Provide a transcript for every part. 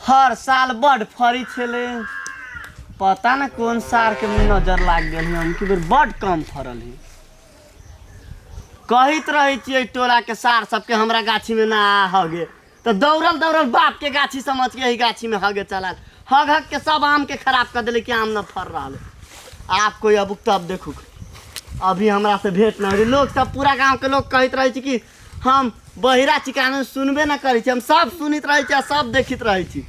हर साल बड फरी छलै, पता न कोन सार के नजर लाग गेल हम कि बेर बड कम फरल है। कहैत रहै छियै टोला के सार सबके हमरा गाछी में ना हगे, तो दौड़ल दौड़ल बाप के गाछी समझ के एही गाछी में हगे चलाल, हग हग के सब आम के खराब कर देले कि आम न फर रहा है। आप कोई अबुक तब देखू, अभी हमरा से भेंट न होई। लोग सब पूरा गांव के लोग कहैत रहै छी कि हम बहिरा चिकान सुनबे न करै छी, हम सब सुनैत रहै छी आ सब देखैत रहै छी।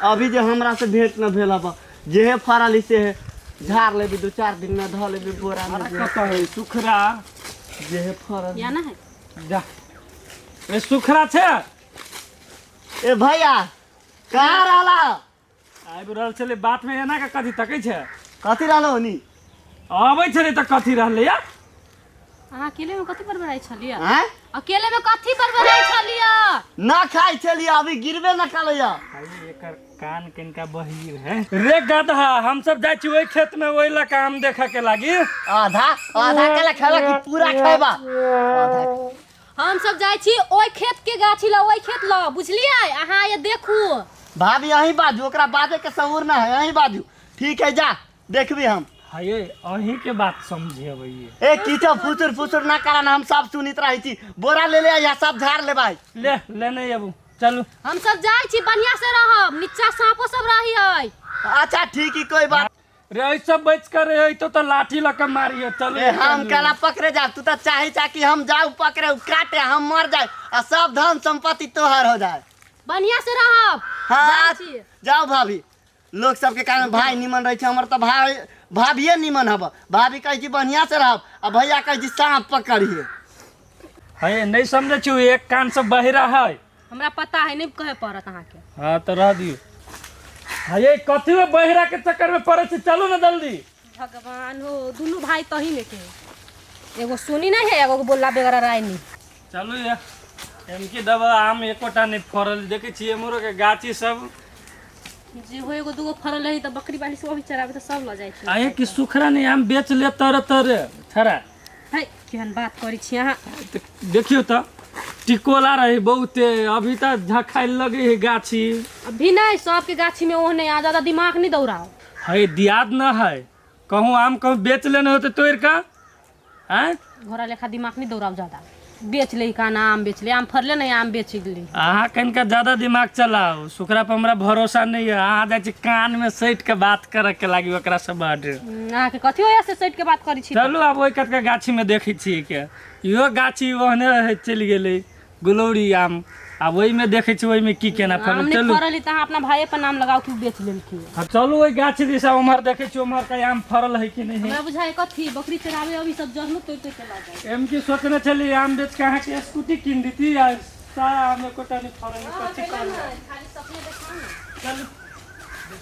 अभी जे हमरा से भेंट न भेल हब, जेहे फरल है सेहे झाड़ लेबी, दू चार दिन में धऽ लेबी बोरा में। जे कतऽ है सुखरा? जेहे फरल या ना है। जा ए सुखरा छै। ए भैया कहाँ रहला? आबि रहल छलै बात में एना के कथी तकै छै? कथी रहलो नी? अबै छलै तऽ कथी रहलै या? अहाँ अकेले में कथी बड़बड़ाइ छलियै? आँय? अकेले में कथी बड़बड़ाइ छलियै? ना खाइ छलियै, अभी गिरबे न कलैया। अरे एकर कान कनिका बहिर है रे गधा। हम सब जाइ छी ओहि खेत में ओहि लऽ के आम देखऽ के लागी। आधा आधा केला खेबा कि पूरा खेबा? आधा। हम सब जाइ छी ओहि खेत के गाछी लऽ, ओहि खेत लऽ, बुझलियै? अहाँ ये देखू। भाभी अहीं बाजू, ओकरा बाजे के शऊर ना है, अहीं बाजू। ठीक है जा देखबी हम। हे अहीं के बात समझेबै ये। ए कीचो फुसुर फुसुर ना करन, हम सब सुनित रहै छी। बोरा ले ले या सब झाड़ लेबै। ले लेने अबू चलू। हम सब जाइ छी, बढ़िया से रहब, नीचा साँपो सब रही है। अच्छा ठीक है कोई बात रे ऐ सब बच कर रे तो तो लाठी लऽ के मारिए। चलू ए हम केला पकड़े जा, तू तो चाहे चा कि हम जाऊ पकड़े उ काटे हम मर जाए आ सब धन संपत्ति तोहर हो जाए। बढ़िया से रहब। हाँ जाइ छी। जाओ भाभी। लोग सबके कारण भाई निमन रहे छै, हमर तो भाई भाभिए निमन हब। भाभी कहै छी बढ़िया से रहब आ भैया कहै छी सांप पकड़िए। हे नहीं समझै छी, एक कान से बहिरा है। हमरा पता है, नहीं कहे पड़त अहाँके। हाँ तो रह दियो। हे कथी में बहिरा के चक्कर में पड़े छी, चलू ना जल्दी। भगवान हो, दुनू भाई तही में के एगो सुनी नहीं है, एगो बोलला बेगरा राय नहीं। चलू ये एमकी दबा आम एकोटा नहीं फरल देखे छी एमरो के गाछी सब। जे हो एगो दूगो फरल है त बकरी बाली सब अभी चराबे त सब ल जाइ छै। आये कि सुखरा नहीं आम बेच ले तर तर छरा। है केहन बात करै छी अहाँ। त देखियो त टिकोला रही बहुते, अभी त झखाइल लगे है गाछी। अभी नहीं सबके गाछी में ओहने आ ज्यादा दिमाग नहीं दौड़ाओ। है दियाद न है, कहूँ आम कहूँ बेच लेने होते तोड़ का। आँय घोड़ा लेखा दिमाग नहीं दौड़ाओ ज्यादा, बेच ले का ना आम बेच ले, आम फरले नहीं आम बेच ले। अहाँ कनिका ज्यादा दिमाग चलाओ, सुकरा पर हमरा भरोसा नहीं है। अहाँ जाइ छी कान में सटि के बात करे के लागी ओकरा से बड। अहाँके कथी होइया से सटि के बात करै छी? चलू आब ओहि कतका गाछी में देखै छियै के इहो गाछी ओहने रहै चलि गेलै गुलौरी आम, आब ओहिमे देखै छी ओहिमे की केना आम फड़ल। नहीं चलू फरल है त अहाँ अपना भाई पर नाम लगाओ कि उ बेच लेलखिन। हाँ, चलू ओहि गाछी दिसा उम्हर देखै छी उम्हर के आम फड़ल है कि नहीं है। हमरा बुझाइ कथी बकरी चराबे अभी सब जहनो तोड़ तोड़ के लऽ जाइ। एम की सोचने छली आम बेच के अहाँके स्कूटी कीन देती आ सारा आम एकोटा नहीं फड़ल है, कथी कहल। खाली सपने देखाउ ने। चलू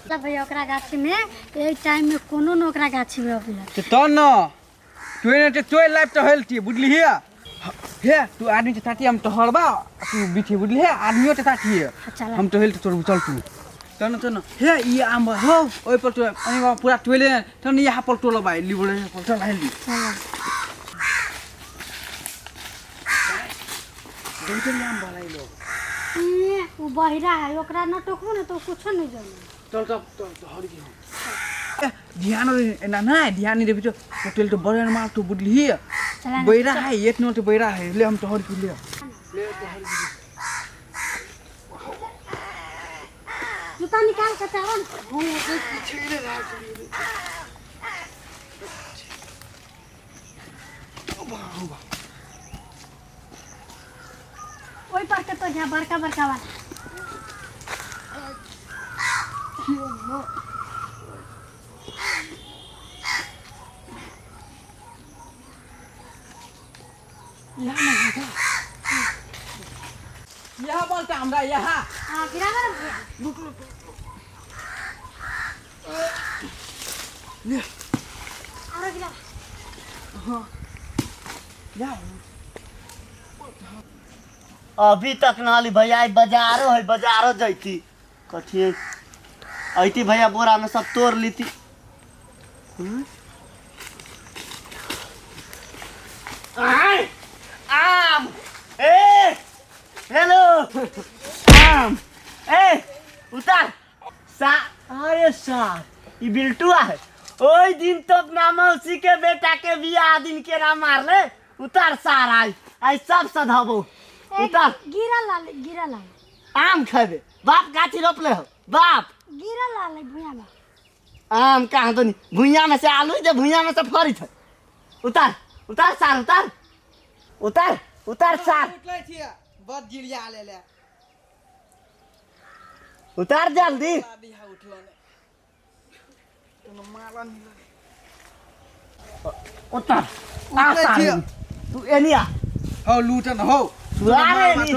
ला भैया ओकरा गाछी में एहि टाइम में कोनो न ओकरा गाछी में अबैया। तो तहन न तू एने तोय लाइफ तो हेल्थी बुझलिही हे। तू आदमी के ताती हम टहलबा तू बिठी बुझलिही, आदमियों के ताती चल। हम टहल तोर चल तू तन तन हे ई आम हो ओइ पर तो अनि पूरा टोले तन यहाँ पर टोलबा लिबोले पर चल हेली बहुते आम भलाइलो। ए, उ बहिरा है, ओकरा न टोकबो न तो कुछो नहीं जाने। चल चल चल हर की हम ध्यान ना ना ध्यान नहीं देबी तो होटल तो बड़े माल तू बुझलिही चला ना। बैरा है एक नोट बैरा है ले हम तो हर की ले जूता निकाल के चल। ओहि पर के तो यहाँ बड़का बड़का वाला। यहाँ बोलता हमरा यहाँ हाँ गिराबे ना भैया। आरो गिरा। यहाँ अभी तक ना आली भैया, आई बाजारो है बाजारो जैती कथी ऐती भैया बोरा में सब तोड़ लीती। आय, आम ए हेलो आम ए उतार सा अरे सार ई बिल्टुआ है। ओई दिन तो अपना मौसी के बेटा के बियाह दिन के ना मारले। उतार सार आई आई सब सधाबो। उतार। गिरा लाल गिरा लाल आम खेबे बाप गाछी रोपले हो बाप गिरा लाल भुइया में आम कहाँ तो नहीं भुइया में से आलू दे भुइया में से फरी थे। उतार उतार सार उतार उतार उतार सार उठलै छियै बड गिरिया ले ले उतार जल्दी। दिहा उठलो ने तोनो मारन उतार आ उठलै सार छियै। तू एनिया हो लूटन हो सुआरे नी।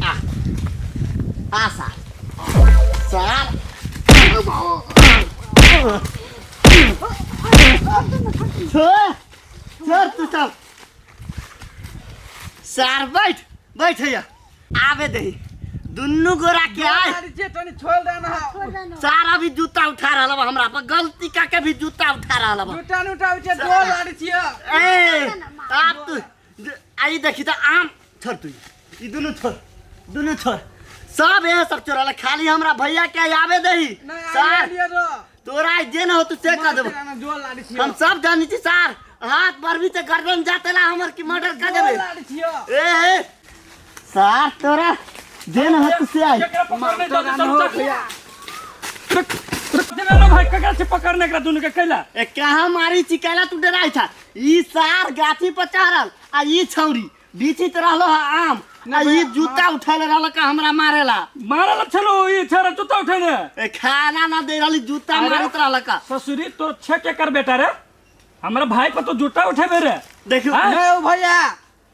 आ आ सार सार छोड़ छोड़ तू सब सार बैठ बैठ हैया आबे दही दुन्नू गोरा के आय तनी छोड़ दे ना छोड़ देना सार अभी जूता उठा रहल बा हमरा पर गलती का के भी जूता उठा रहल बा। जूता न उठाबै छियै डोल लाड़ी छियै। ए आप तू आई देखी त आम छोड़ तू ई दुनू छोड़ दुनू छोड़ सब ये सब चोरल खाली हमरा भैया के आवे दही। नहीं सार आइए लिअ रो तोरा जे न हो तू से कर देबो। डोल लाड़ी छियै हम सब जानी छी सार हाथ पर भी ते गर्दन जातेला हमर की मर्डर कर देबे। डोल लाड़ी छियै। ए ए सार तोरा जे न हो तू से आई केकरा पकड़ने दो तोरा चल न हो चल भैया। देवे लो भाई केकरा से पकड़ने एकरा दुनू के कैला। ए कहाँ मारी छी कैला तू डराई छा। ई सार गाछी पर चढ़ल आ ई छौरी बीचित रहलो हा आम आ ई जूता उठैले रहल का हमरा मारेला। मारल छलो ई छोरा जूता उठैले। ए खाना ना दे रहली जूता अरे। मारत रहल का। ससुरी तो छे के कर बेटा रे हमरा भाई पर तो जूता उठेबे रे। देखियो हाँ? नहीं ओ भैया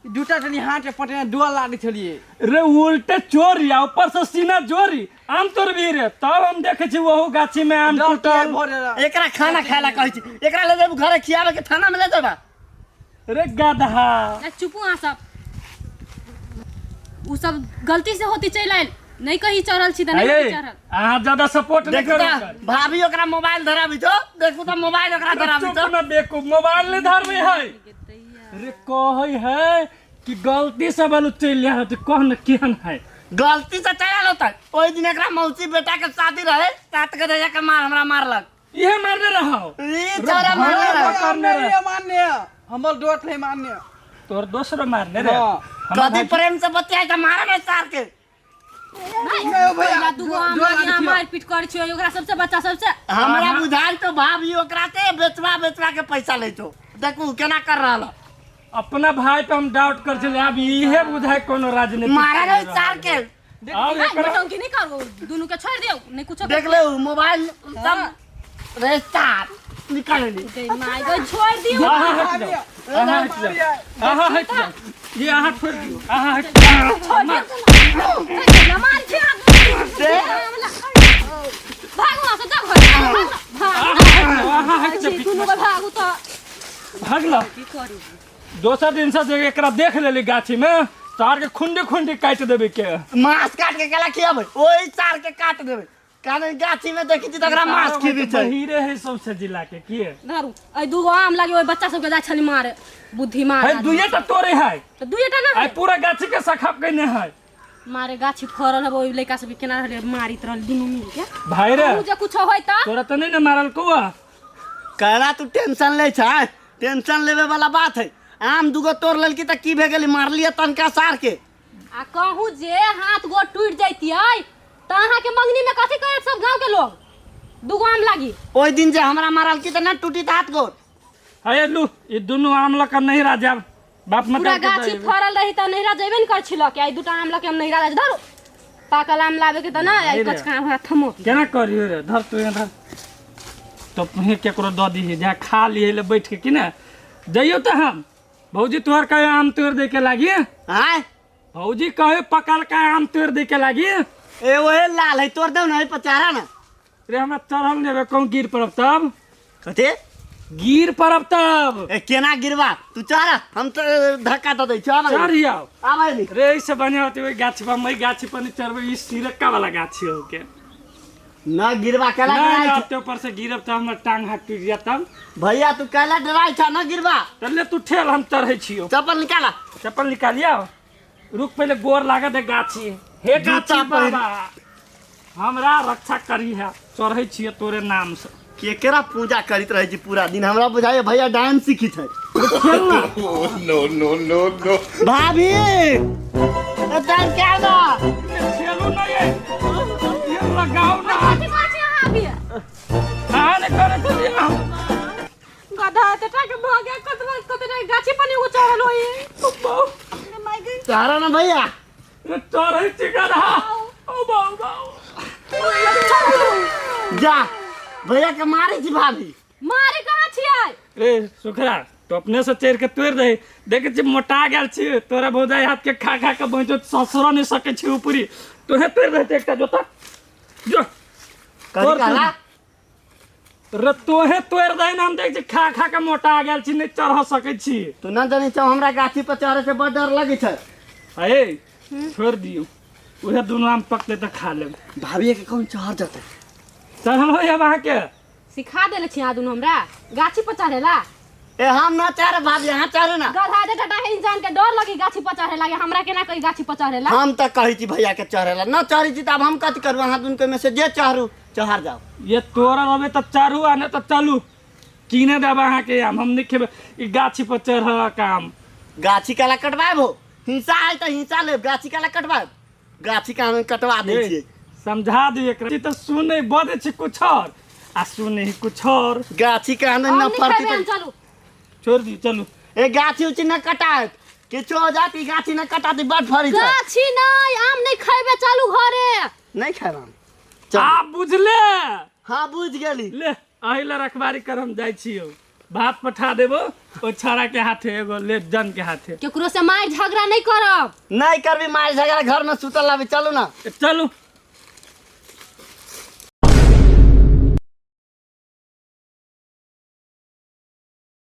जूता तनी हाथ पे पटने डोल लाड़ी छलिए रे उल्टे चोरी आ ऊपर से सीना जोरी आम तोड़ भी रे तब हम देखे छी वहू गाछी में आम डोल टूटल। भरे एकरा खाना खाएला कहै छी एकरा ले जेबू घरे खियावे के थाना में ले जेबा। रे गधा ए, चुपू अहाँ सब उ सब गलती से होती चलि आयल नहीं कहीं चढ़ल छी त नहीं अये होती चढ़ल। अहाँ ज्यादा सपोर्ट नहीं देखू करू त भाभी ओकरा मोबाइल धराबी तो देखू त मोबाइल ओकरा धराबी तो। चुप ना बेवकूफ मोबाइल नहीं धरबे है। रे कहै है कि गलती से बालू चलि आयल त कह न केहन है। गलती से चलि आयल होता ओहि दिन एकरा मौसी बेटा के शादी रहे सात के दया के मार हमरा मारलक। इहे मारने रहो ई छोरा मारने रहे। करने रहे। मान्य हमर दोस्त नहीं मान्य तोर दोसरो मारने रे। हाँ। हमर कदी प्रेम से बतियाइ त मारे ने सार के। नहीं ओ भैया दूगो आम डोल लगी लाड़ी अहाँ छियै। मारि पीट करै छियै ओकरा सबसे बच्चा सबसे। हमरा बुझाइल तो भाभी ओकरा से बेचवा बेचवा के पैसा लै छौ। देखू केना कर रहल। अपना भाई पे हम डाउट कर छले अब इहे बुझाय कोनो राजनीति मारा रे सार के। और नहीं, एकरा नौटंकी नहीं करू दुनू के छोड़ दियौ नहीं कुछो देख ले उ मोबाइल सब रे सार निकाल ली। गई माय गई छोड़ दियौ। अहाँ हट जाओ अहाँ हट जाओ अहाँ हट जाओ ये अहाँ छोड़ दियौ अहाँ हट जाओ। छोड़ दियौ मार छी से भागू अहाँ सब जाउ घर भागू अहाँ हट जाओ दुनू के भागू त भागल। की करू दोसर दिन से जे एकरा देख लेली गाछी में तार के खुंडी खुंडी काटि देबे के मांस काट के केला खियाबै ओहि सार के काट देबै कारण गाछी में देखी छी त ओकरा मांस खिबी छै। बहिरे है सबसे जिला के की धरू एहि दूगो आम लागी ओहि बच्चा सबके जाइ छली मारे बुद्धिमान है आदमी। दुइये टा तोड़े है तऽ दुइये टा ना आई पूरा गाछी के सखाप कइने है। मारे गाछी फरल है ओहि लड़का सबके केना रहले मारित रहल दुनू मिल के। भाई रे कहूँ जे कुछो होय त तोरा त नहीं ने मारल कौआ। कहला तू टेंशन ले छै टेंशन लेवे वाला बात है। आम दूगो तोड़ लेलकी त की भे गेली मारलिए तनका सार के। आ कहूँ जे हाथ गोड़ टूटि जैतियै त अहाँ के मंगनी में कथी करत सब गांव के लोग दूगो आम लागी। ओहि दिन जे हमरा मारल की त ना टूटी हाथ गोड़। अरे लू ई दुनू आम लऽ कऽ नहिरा जाब बाप पूरा मतार के गाछी दऽ फरल रही त नहिरा जेबे ने कर छिलक आई दूटा आम लऽ के हम नहिरा जाइ धरू पाकल आम लाबे के त ना आई नहीं रे। कचका हमरा थमो। केना करियो रे धर तू यहाँ धर तो तुहे केकरो दऽ दीही जा खा लिहे ले बैठ के कि ना जइयो त हम भौजी तोहर कहे आम तोड़ दे के लागी। आय भौजी कहे पकड़ के आम तोड़ दे के लागी। ए ओहे लाल है तोड़ दे ना पचारा ना। रे हमरा चढ़ल नेबे कहूँ गिर पड़ब तब। कथी गिर पड़ब तब। ए केना गिरबा तू चढ़ हम तो धक्का दऽ दै छियौ आबै। चढ़ियौ आबै नी। रे ऐसे बढ़िया होते ओहि गाछ पर ओहि गाछ पर नहीं चढ़बै ई सिरक्का वाला गाछ हो के ना गिरबा केला नहीं डराइ ना छौ। ऊपर से गिरब त हमर टांग हाथ टूटि जायत तब। भैया तू केला डराइ छौ ना गिरबा। चल तू ठेल हम चढ़ै छियौ। चप्पल निकाला। चप्पल निकालिया रुक पहिले गोर लागत है गाछी। हे गाछी जूता पहिर- बाबा हमरा रक्षा करी है चढ़ै छियै तोरे नाम से केकरा पूजा करैत रहै छी पूरा दिन हमरा बुझाइए भैया डांस सीखी छै खेल ना No, no, no, no. भाभी चल के ना खेलू नहीं है ये लगाओ ना कथी कहै छी अहाँ अभी कहाँ ने करे छलियै हम गधा एतेटा के भऽ गेल कतबा कतेटा गाछी पर एगो चढ़ल होई तारा ना भैया ये चढ़ै छी गधा ओ बाऊ बाऊ जा भैया के मारे छी भाभी मारे कहाँ छियै रे सुखरा तो अपने से चढ़ के तोड़ दे देखे छी मोटा गेल छी तोरा भौजाई हाथ के खा खा के बचो ससुरो नहीं सके छी ऊपरी तोहे तोड़ दे एकटा जोता जो कथी तोड़ कहला रे तोहे तोड़ दे ना हम देख छी खा खा के मोटा गेल छी नहीं चढ़ सके छी तू न जानी छौ हमरा गाछी पर चढ़े से बड़ डर लगे छै अरे छोड़ दियो उहे दुनू आम पकते तऽ खा लेब भाभी के कौन चढ़ जतै चढ़ल हो अब अहाँके सिखा देले छी अहाँ दुनू हमरा गाछी पर चढ़ेला ए हम ना चढ़े भाभी अहाँ चढ़े ना गधा एतेटा के इंसान के डर लगी गाछी पर चढ़े लागे हमरा केना कही गाछी पर चढ़ेला हम तऽ कहै छी भैया के चढ़ेला न चढ़ै छी तऽ आब हम कथी करू अहाँ दुनू के में से जे चढ़ू चढ़ जाओ ये तोरा रहबे तऽ चढ़ू आ नहि तऽ चलू कीने देब अहाँके आम हम नहि खेबै ई गाछी पर चढ़ल काम गाछी काला कटवाएब हो हिंसा है तऽ हिंसा लेब गाछी काला कटवाएब गाछी का हम कटवा दै छियै समझा दियो एकरा ई तऽ सुनै बजै छै कुछ और आ सुनै ही कुछ और गाछी का हम हम न नहीं फरती खेबै हम तऽ चलू छोड़ दियो चलू ए गाछी उची न कटाएत किछो हो जात ई गाछी न कटाती बड फरी छै गाछी नहीं आम नहीं खेबै चलू घरे नहीं खाएब हम चलू। आ बुझले हाँ बुझ गेली ले अही ला रखबारी कर हम जाइ छियौ भात पठा देबो ओ छाड़ा के हाथे एगो ले जन के हाथे केकरो से मार झगड़ा नहीं करब नहीं करबी मार झगड़ा घर में सुतल लाबी चलू ना ए, चलू